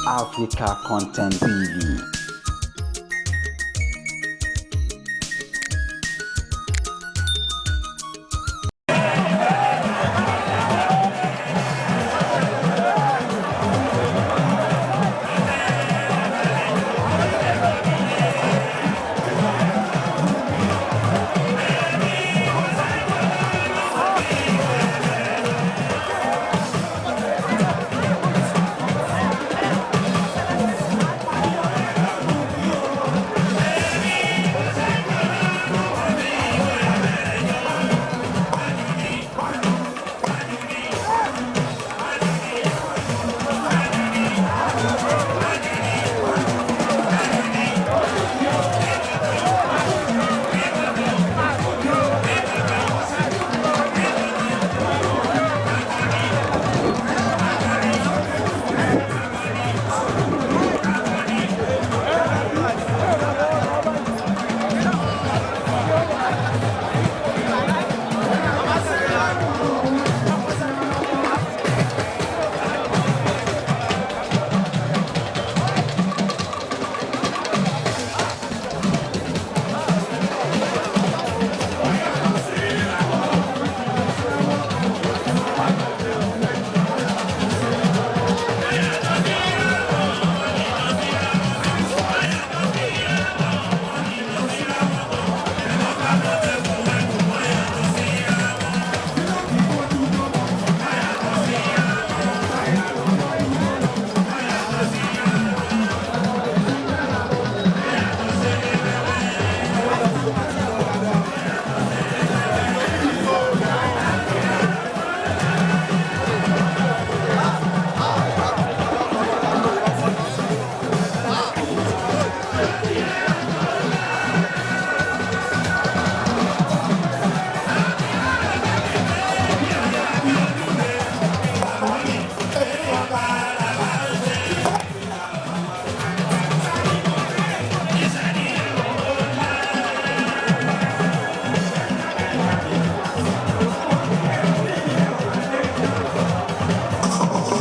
Africa Content TV.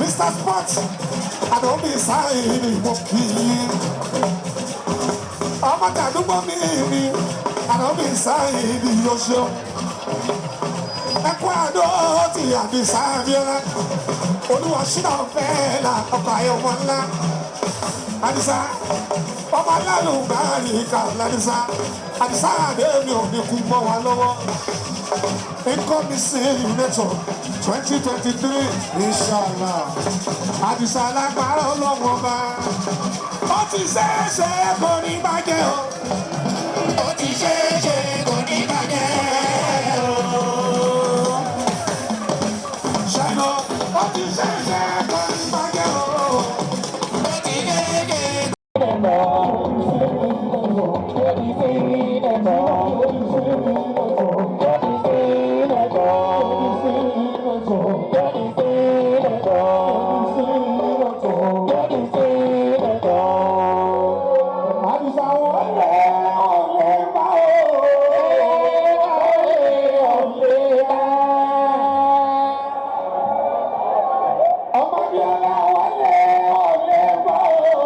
Mr. Sports, I don't be sorry, mo kí. Ọmọ tàdúgbò mi ni, I don't be sorry, yóò ṣe. Ẹkún àdó ti Àdìsá Abíọ́lá. Olúwa ṣínà fẹ́ la ọkọ̀ ayọ̀mọ́ ńlá. Àdìsá, ọmọ alálùbáàrí kà ládìsá. Àdìsá àdé mi ò ní kú mọ́ wa lọ́wọ́. Incoming Senator 2023, inshallah. Àdìsá alágbára ọlọ́wọ́ bá. Ó ti ṣeéṣe kò ní bàjẹ́ o. Ó ti ṣeéṣe kò ní bàjẹ́ o. Ṣáná, ó ti ṣeéṣe kò ní bàjẹ́ o. Ó ti ṣeéṣe. Àdìsá wọlé ọ̀lẹ́ bá o. Ọmọ Bíọ́lá wọlé ọ̀lẹ́ bá o.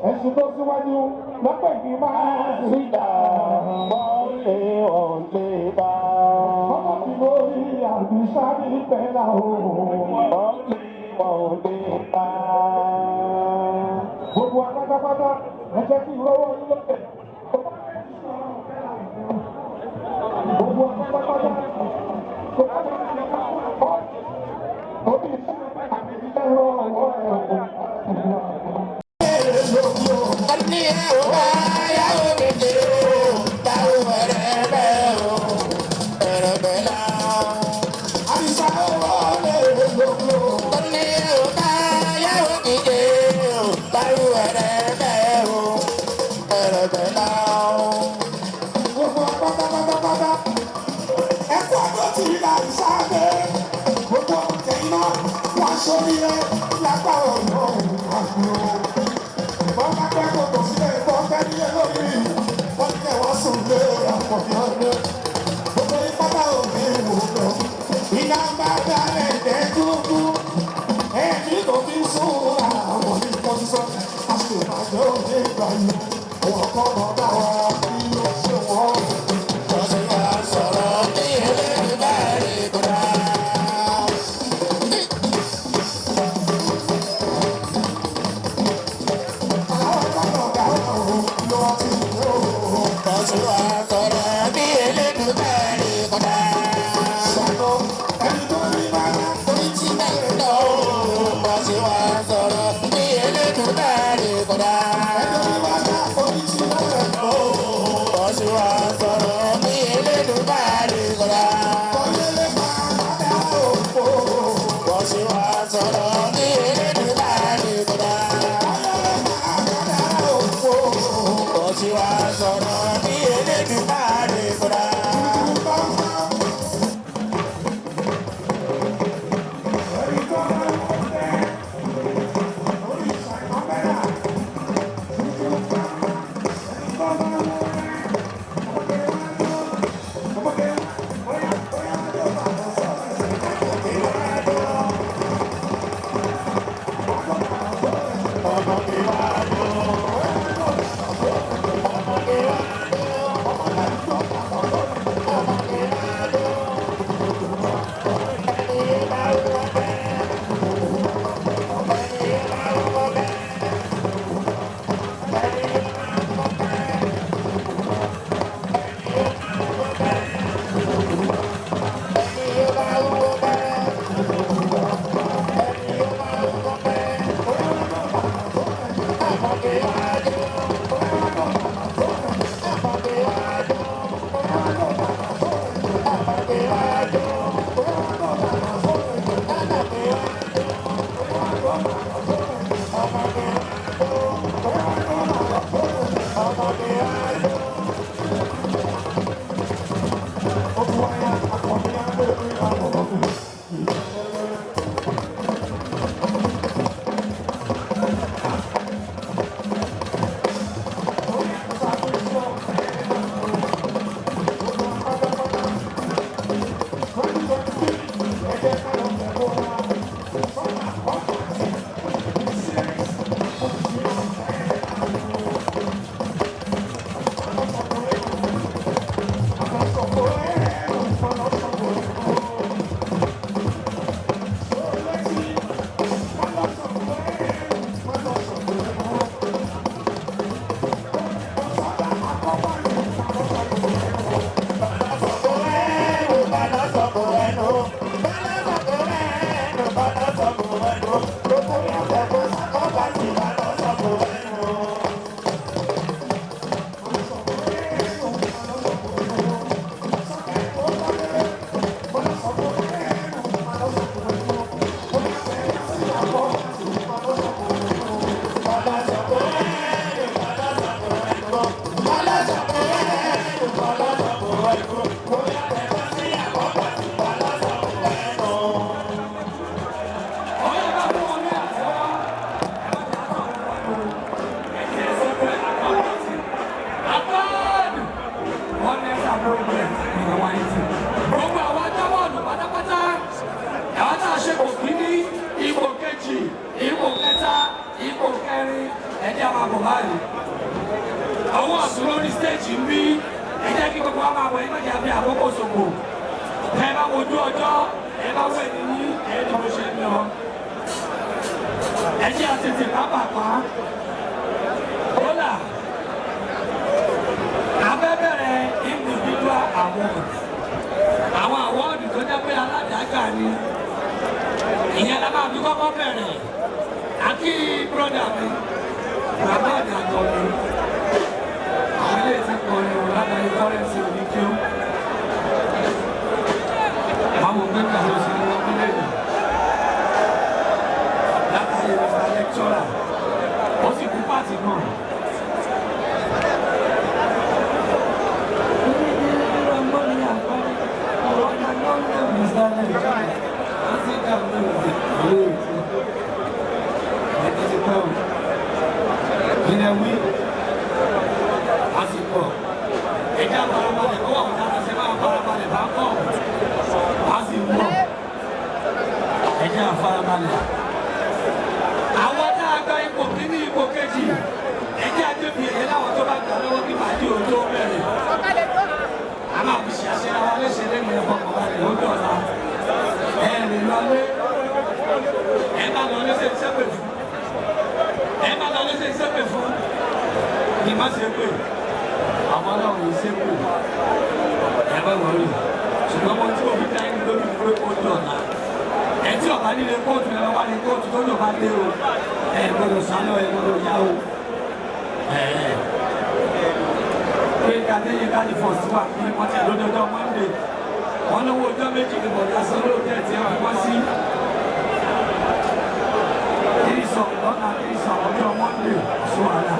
Ẹ̀sùn tó síwájú lọ́pẹ̀ ní máa ń sí ìdá. Ọmọ tí mo rí Àdìsá ní pẹ́lá o. Gbogbo wa pátápátá ẹ jẹ́ kí n lọ́wọ́ yín lókè. Gbogbo wa pátápátá kò bá wà ní ọ̀pọ̀. Omi ìṣẹ́ lọ́wọ́ ẹ̀ Àdìsá wọlé gbogbo. Sísọ àṣìbàjẹ́ òde ìgbà yìí àwọn ọkọ̀ ọmọ bá wa kí ló ṣe wọ́n. Bọ́sí wa sọ̀rọ̀ bí Elédùmarè kò dá. Àwọn ọkọ̀ ọmọ bá wa ló wá ti dé o. Bọ́sí wa sọ̀rọ̀ bí Elédùmarè kò dá. Sọ̀tọ̀ ẹni tó rí bàbá Orí tí bẹ́ẹ̀ lọ, bọ́sí wa sọ̀rọ̀ bí Elédùmarè kò dá. ẹni tó rí bàbá orí ti bẹ̀rẹ̀ lọ. Bọ́sí wa sọ̀rọ̀ bí Elédùmarè kò dá. Kọ́lélé máa bá òfò. Bọ́sí wa sọ̀rọ̀ bí Elédùmarè kò dá. Kọ́lélé máa bá òfò. Bọ́sí wa sọ̀rọ̀ bí Elédùmarè kò dá. Gbogbo àwọn adáwọ̀nù pátápátá, àwọn tá a ṣe kò kíní, ipò kejì, ipò kẹta, ipò kẹrin, ẹ jẹ́ máa bọ̀ báyìí. Ọwọ́ ọ̀tún lórí stéèjì ń bí, ẹ jẹ́ kí gbogbo wa máa wọ̀ ẹ́ má jẹ́ àbí àkókò ṣòfò. Ẹ bá wojú ọjọ́, ẹ bá wẹ̀ ní ẹ ní bó ṣe ń lọ. Ẹ jẹ́ àtètè pápápá. Kólà, a fẹ́ bẹ̀rẹ̀ individual award. Àwọn award tó jẹ́ pé aládàágbà ni. Ìyẹn la máa fi kọ́kọ́ bẹ̀rẹ̀. Àkí brọ́dà mi, bàbá àdàgọ̀ mi. Àwọn ilé ti kọrin o látàrí kọ́rẹ́ǹsì òní kí ó. Àwọn ògbé kàlọ́ sí ni wọ́n gbélé mi. Látàrí Mr. Lecturer, ó sì kú pàtì náà. Àwọn tá a gba ipò kíní ipò kejì ẹjẹ́ àjọbí ẹ̀yẹ láwọn tó bá gbà lọ́wọ́ kí màá di òjò bẹ̀rẹ̀. A máa fi ṣàṣẹ ara léṣe lẹ́nu ẹ̀fọ́ kọ̀ọ̀kan ó dọ̀la. Ẹ lè lọlé, ẹ má lọ léṣe sẹ́pẹ̀ fún. Ẹ má lọ léṣe sẹ́pẹ̀ fún. Kì má ṣe pé àwọn ọlọ́run yìí ṣépè. Ẹ bá wọlé. Ṣùgbọ́n mo tí mo fi dá ẹni lórí pé ó dọ̀la. Ẹ tí ọ̀bá nílé kóòtù ẹ wá ní kóòtù tó lọ́ba dé o. Ẹ gbọ́dọ̀ sálọ ẹ gbọ́dọ̀ yá o. Pé Adéyé káàdì fọ̀sí wà ní wọ́n ti lójoojọ́ Monday. Wọ́n lówó ọjọ́ méjì ní bọ̀dá sọ lóòótọ́ tí wọ́n kọ́ sí. Kìrìsọ̀ lọ́nà kìrìsọ̀ ọjọ́ Monday sọ àlà.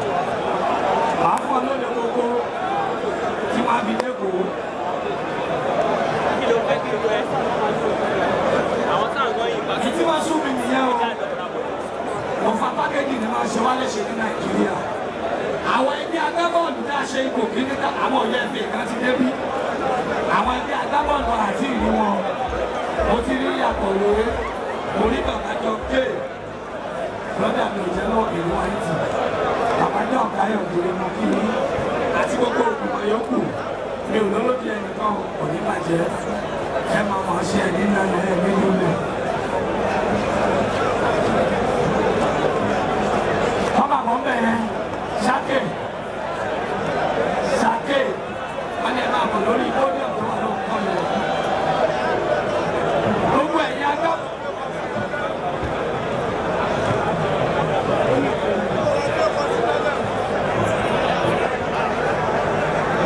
Màá fọ́ lóde gbogbo tí wọ́n á fi dẹ́kọ̀ọ́. Ìtí wọ́n sún mi nìyẹn o. Mo fa pákéjì ni máa ṣe wá léṣe ní Nàìjíríà. Àwọn ẹgbẹ́ agbábọ́ọ̀lù tá a ṣe ipò kíní ká àwọn òye ẹgbẹ́ kan ti débí. Àwọn ẹgbẹ́ agbábọ́ọ̀lù àti ìlú wọn. Mo ti rí akọ̀wé, mo rí bàbá jọ ké. Lọ́dà mi ò jẹ́ lọ́wọ́ ìlú wáìtì. Bàbá jọ káyọ̀ ògiri mo kí i. Àti gbogbo ògùnmọ̀ yòókù. Mi ò lólódì ẹnìkan kò ní bàjẹ́. Ẹ máa mọ̀ ṣe ẹ̀ nínú ẹ̀ nínú